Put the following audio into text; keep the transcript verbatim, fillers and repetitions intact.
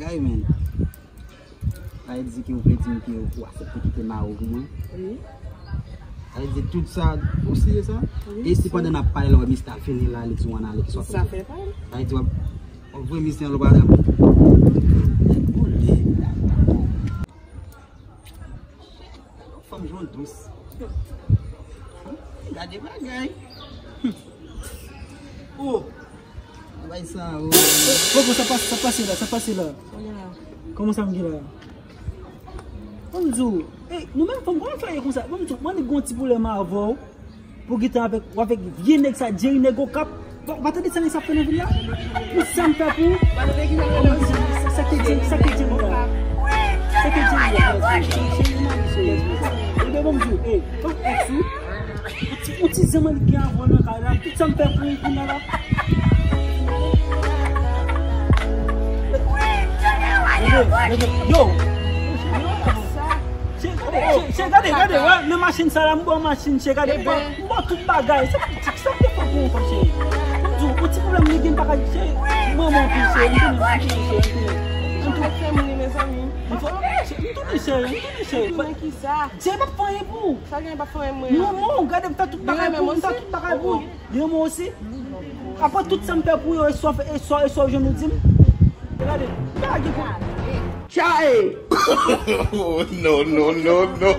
Bagay, men. Sa vle di ke ou vle di m ke ou aksepte kite mari w pou mwen? Wi. Sa vle di tout sa, ou serye sa? Wi, e si pandan n ap pale la, Mista vini la, li di w ann ale, kisa w ap fè? Sa vle di w ap, w ap voye Mista ann lòt bagay? Nèg boule. Fanm jwenn dous. Gade bagay. Oh! Bagay sa, oh. Kòman sa pase, sa pase la, sa pase la? Kòman sa m gen la? Ban m di w, e, nou menm fanm, kòman fè ye konsa? Ban m di w, mwen li gon ti pwoblèm avè w. Pou gentan avèk, w avèk vye nèg sa, Jerry nèg Okap. Bon, w pa tande sa nèg sa fè nan vil la? Pou sa m fè pou ou? Sa, sa ke Jerry, sa ke Jerry la? Sa ke Jerry la? Ebyen, ban m di w, e, fanm èks ou, yon ti, yon ti zanman li gen avè w nan kay la, tout sa m fè pou ou kounye a la. Yo! Che, che, che, gade, gade, wè, nan machin sa la, m ba w machin, che, gade, m ba, m ba w tout bagay. Sa, sa te fè pou ou, che. M di w, yon ti pwoblèm li gen, pa ka, che, manman anpil, che, m tounen, m tounen, che, m tounen. M tounen, che, m tounen, che, m tounen, che. Mwen ki sa? Che, m ap fè anyen pou ou. Sa gen pa fè mwen? Non, non, gade, m fè tout bagay pou ou, m fè tout bagay pou ou. Li renmen w osi? Apre tout sa m fè pou yo, e sa w fè, e sa, e sa w jwenn ou di m? Gade, pa gen pou. Chae! Oh, no, no, no, no.